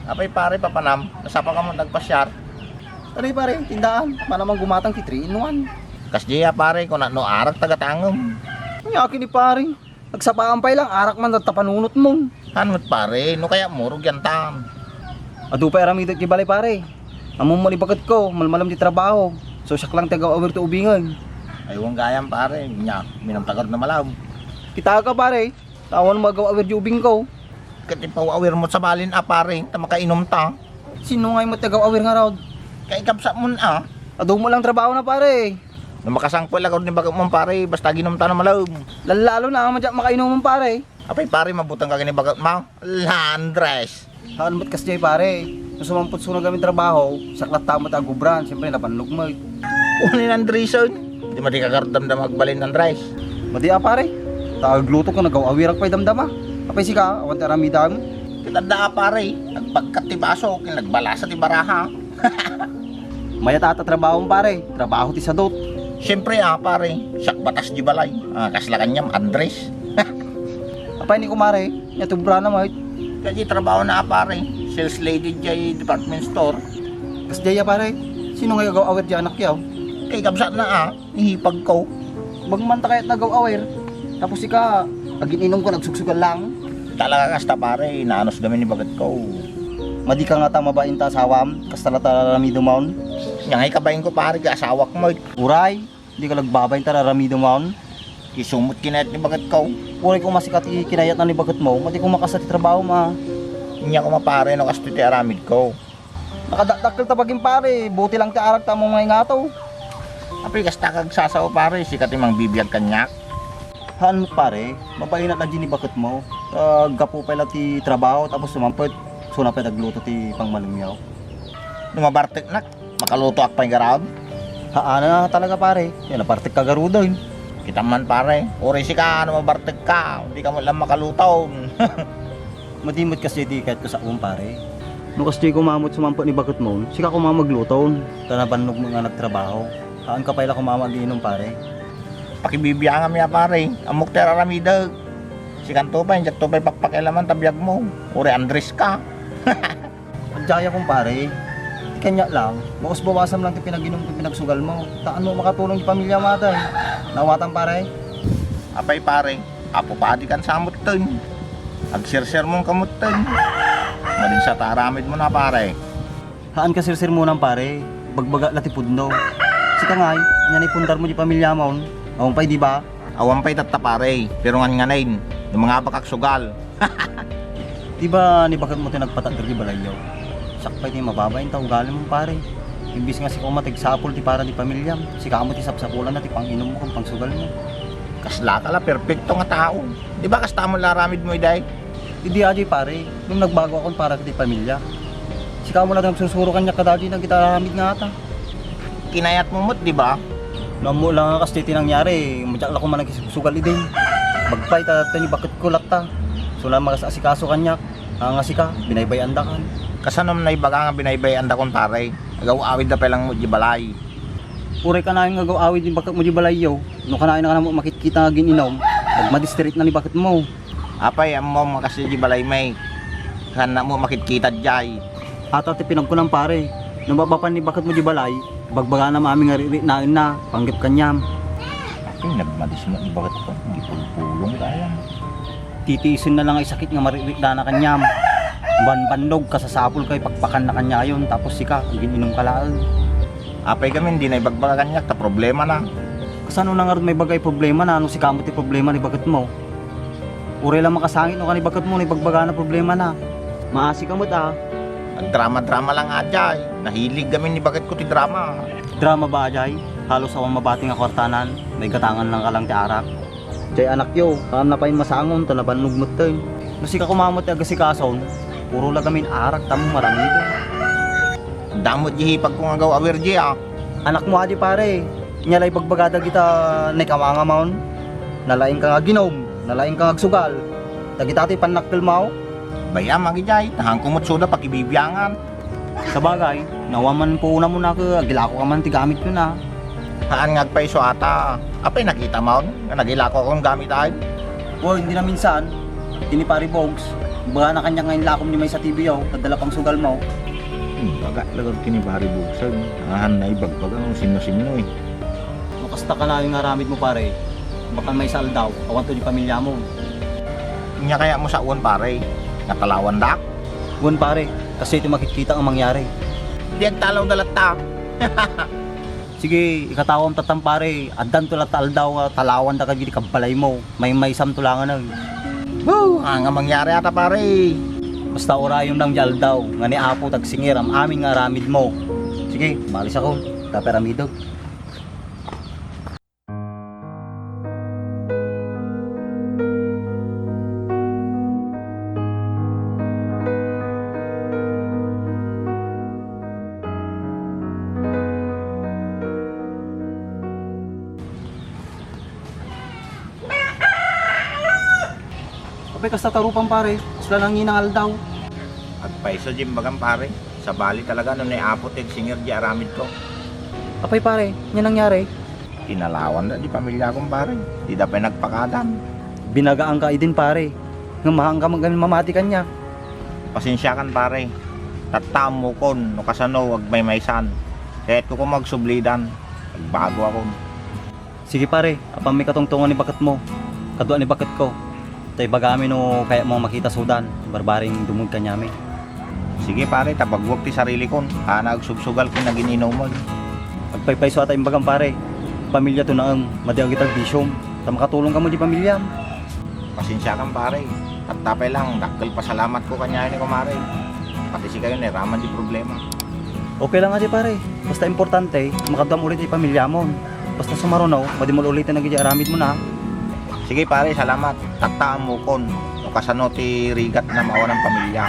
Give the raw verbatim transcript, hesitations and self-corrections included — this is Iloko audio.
Apay pare, papanam, nasapa ka man agpasiar? Tara pare, tindahan, manaman gumatang ti three in one. Kasdiay a pare, kuna no arak tagatangem. Ania ket ni pare, nagsapaan pay lang, arak man tatta panunot mo. Han met pare, no kayatmo, rugiantan. Adu pay aramidek ti balay pare. Ammom man ni baketko, malmalem ti trabaho. So siak lang ti agaw-awir ti ubingen. Ay, wen gayam pare, nia, minum ta garud no malem. Kita ka pare, awan mo agaw-awir ti ubingko. Ket ipaw-awir mo sabalin a pare, ta makainum ta. Sino ngay met ti agaw-awir ngarud? Kaikabsat mon a. Adu mo lang trabaho na pare. No makasangpet la garud ni baketmo pare, basta aginum ta no malem. Lallalo na, madiak makainuman pare. Apay pare, mabuteng ka ken ni baketmo? La, Andres. Haan met kasdiay pare. No sumampet suna gamin trabaho, siak latta met agubran, siyempre nabannog met. Wen ni Andresen, di madi ka garud damdama agbalin Andres. Madi a pare. Ta agluto ken agaw-awirak pay damdama. Apay sika, awan ti aramidam? Ket adda a pare, agpagkat ti baso, ken nagbalasa ti baraha. Mayat a ta trabahom pare, trabaho ti sadut. Siyempre a pare, siak batas di balay. Ah, kasla kaniam, Andres. Apay ni kumare, nia ti ubrana met? Kadi trabaho na a pare, sales lady diay department store. Kasdiay a pare, sino ngay agaw-awir diay anakyaw? Kaikabsat na a, ni hipagko. Bag man ta kayat nagaw-awir. Tapos sika, agin-inum ken agsugsugal lang. Talaga kasta pare, naanus gamin ni baketko. Madi ka ngata mabain ta asawam, kasta la ta aramidem on. Nia ngay kabainko pare, ket asawak met. Uray, di ka nagbabain ta aramidem on. Isu met kinayat ni baketko. Uray koma sika ti kinayatna ni baketmo, madi koma kasta ti trabahom a. Nia koma pare no kastoy ti aramidko. Nakadakdakkel ta bagim pare, buti lang ti arak ta ammom nga ingato. Apay kasta ka agsasao pare, sika ti mangbibiag kaniak. Haan met pare, mabainak la diay ni baketmo. Ah, gapu pay la ti trabaho, tapos sumampet, suna pay nagluto ti pangmalemyo. No mabarteknak, makalutoak pay garud? Haan a talaga pare, nia nabartek ka garuden. Kitam man pare, uray sika no mabartek ka, di ka met lang makaluto. Madi met kasdiay ti kayatko saom pare. No kasdiay koma met sumampet ni baketmo, sika koma magluto, ta nabannog met nga nagtrabaho. Haan ka pay la koma nga aginum pare. Pakibibiangam ya pare, ammok ti ar-aramidek. Sikanto pay, diakto pay pakpakialaman ta biagmo. Uray Andres ka. Adda a kumpare, ti kaniak lang, bawas-bawasam lang ti pinaginum ken pinagsugalmo. Ta ammok makatulong ti pamilyam a tay. Nawatam pare? Apay pare, Apo Padi kan sa metten. Agsersermon ka metten. Madin sa ta aramidmo na pare. Haan ka sersermonam pare, bagbagak la ti pudno. Sika ngay, ania ni pundarmo ti pamilyamon? Awan pay di ba? Awan pay tatta pare, pero ngan-nganin, no mangabak agsugal. Di ba ni baketmo ti nagpatakder di balayyo? Siak pay ti mababain ta ugalimon pare. Imbis nga sika koma ti agsapul ti para ti pamilyam, sika met ti sapsapulanna ti panginummo ken pangsugalmo. Kasla ka la, perpekto nga tao. Di ba kasta met la aramidmo idiay? Idi adiay pare, ngem nagbagoakon para iti pamilya. Sika met la ti nagsursuro kaniak kadadiay dagiti aramid nga ata. Kinayatmo met, di ba? No ammok la nga kasdiay ti nangyari, madiak la koma nagsugal idi. Bagbay ta, ta ni baketko latta. Suna makas-asikaso kaniak, nga sika, binaybay-andakan. Kasanom naibaga nga binaybay-andakon pare? Agaw-awidda pay lang met di balay. Uray kanayon nga agaw-awid ni baketmo di balayyo, no kanayon a kanayon makitkita nga agin-inum, nagmadistrikna ni baketmo. Apay, ammom nga kasdiay di balay, Mike. Saannak met makitkita diay. Ata ti pinagkunam, pare. No mapapan ni baketmo di balay, bagbagana amin nga riknaenna, panggep kaniam. Apay, nagmadis met ni baketko, di pulpulong gayam. Titiisenna la nga isakit nga mariknana kaniam. Banbannog, kasasapulka, ipakpakanna kaniayon, tapos sika, agin-inumka laeng. Apay gamin, dina ibagbaga kaniak ta problemana. Kasano na ngarud maibaga ti problemana no sika met ti problema ni baketmo? Uray la makasangit no kani baketmo no ibagbagana problemana. Maasika met a. Agdrama-drama lang adiay. Nahilig gamin ni baketko ti drama. Drama ba adiay? Halos awan mabati nga kuartanan, maigatangan lang ka lang ti arak. Diay anakyo, kaanna pay masangon ta nabannog metten. No sika koma met ti agasikason, puro la gamin arak ta ammom aramidem. Adda met di hipagko nga agaw-awir diay a. Anakmo adi pare, nia la ibagbaga dagita naikamangam on. Nalaingka nga aginum, nalaingka nga agsugal. Dagita ti pannakkelmo. Bay-am, agidiay, ta haanko met suda pakibibiangan. Sabagay, no awan man puonamon a ket agilakoka man ti gamityona. Haan nga agpayso ata. Apay, nakitamon nga nagilakoakon gamit ay? Wen, di naminsan, iti ni Pare Bogs, Imbagana kaniak nga inlakom ni maysa ti biyaw, ta adda la pangsugal mo. Hmm, baga lagar ken ni Pare Bugsag. Ahan na ibagbaga no sinno-sinno eh. No kasta kanayon nga aramidmo, pare, baka maysa aldaw, awanto di pamilyamo. Ania kayat mo sawen, pare? Nga talawandak? Wen, pare, kastoy ti makitkitak nga mangyari. Di agtalawda latta. Sige, ikatawam tattan, pare. Addanto latta aldaw nga talawanda kadagiti kabbalaymo. Maymaysamto langanen. Woo! Ania nga mangyari ata, pare? Basta urayom lang di aldaw nga ni Apo ti agsingir am-amin nga aramidmo. Sige, maalis ako. Tapay aramidek. Apay, kasta ta rupan, pare. Kasla nangina nga aldaw. Agpayso di imbagam, pare. Sabali talaga no ni Apo ti agsingir di aramidko. Apay, pare, ania nangyari? Tinalawanda di pamiliakom, pare. Dida pay nagpakadan. Binagaanka idin, pare. Ngem haanka met ngamin mamati kaniak. Pasensiakan, pare. Tatta ammokon no kasano agmaymaysan. Kayatko koma agsublidan. Agbagoakon. Sige, pare, apanmi katungtongan ni baketmo. Kadua ni baketko. Ta ibagami no kayatmo a makita sudan, barbaring dumngeg kaniami. Sige, pare, ta bagwek ti sarilikon. Haana agsubsugal ken agin-inumon. Agpaypayso ata imbagam, pare. Pamiliato naem, madi agitag bisiom. Ta makatulongka met di pamiliam. Pasensiakan, pare. Tatta pay lang, dakkel pasalamatko kaniayo ni kumare. Pati sikayo, nairaman di problema. Okay lang adi, pare. Basta importante, makaduam ulit ti pamiliamon. Basta sumaruno, madimol ulit dagiti aramidmon, a. Sige, pare, salamat. Tatta ammokon no kasano ti rigat na maawanan pamilia.